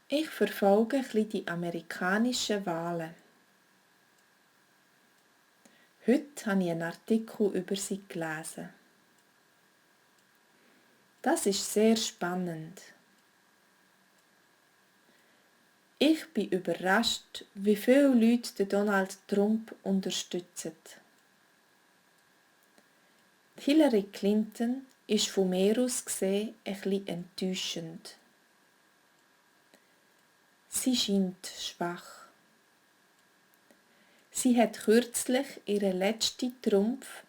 Ich verfolge ein bisschen die amerikanischen Wahlen. Heute habe ich einen Artikel über sie gelesen. Das ist sehr spannend. Ich bin überrascht, wie viele Leute den Donald Trump unterstützen. Hillary Clinton ist von mir aus gesehen ein bisschen enttäuschend. Sie scheint schwach. Sie hat kürzlich ihren letzten Trumpf,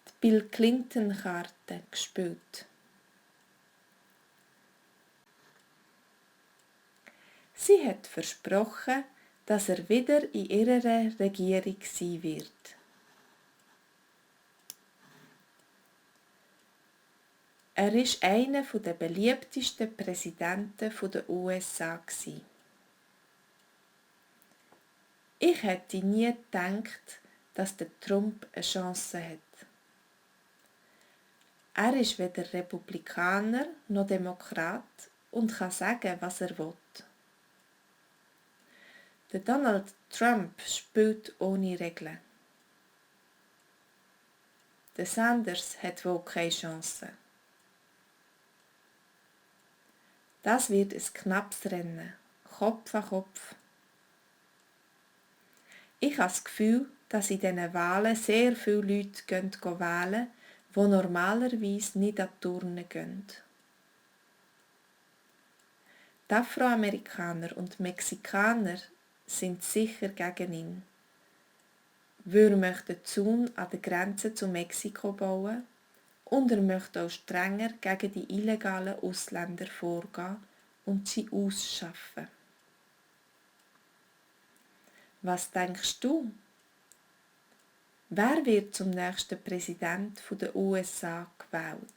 die Bill Clinton-Karte, gespielt. Sie hat versprochen, dass er wieder in ihrer Regierung sein wird. Er war einer der beliebtesten Präsidenten der USA. Ich hätte nie gedacht, dass der Trump eine Chance hat. Er ist weder Republikaner noch Demokrat und kann sagen, was er will. Der Donald Trump spielt ohne Regeln. Der Sanders hat wohl keine Chance. Das wird ein knappes Rennen, Kopf an Kopf. Ich habe das Gefühl, dass in diesen Wahlen sehr viele Leute wählen, die normalerweise nicht an die Turnen gehen. Die Afroamerikaner und Mexikaner sind sicher gegen ihn. Weil er möchte einen Zaun an der Grenze zu Mexiko bauen und er möchte auch strenger gegen die illegalen Ausländer vorgehen und sie ausschaffen. Was denkst du? Wer wird zum nächsten Präsident der USA gewählt?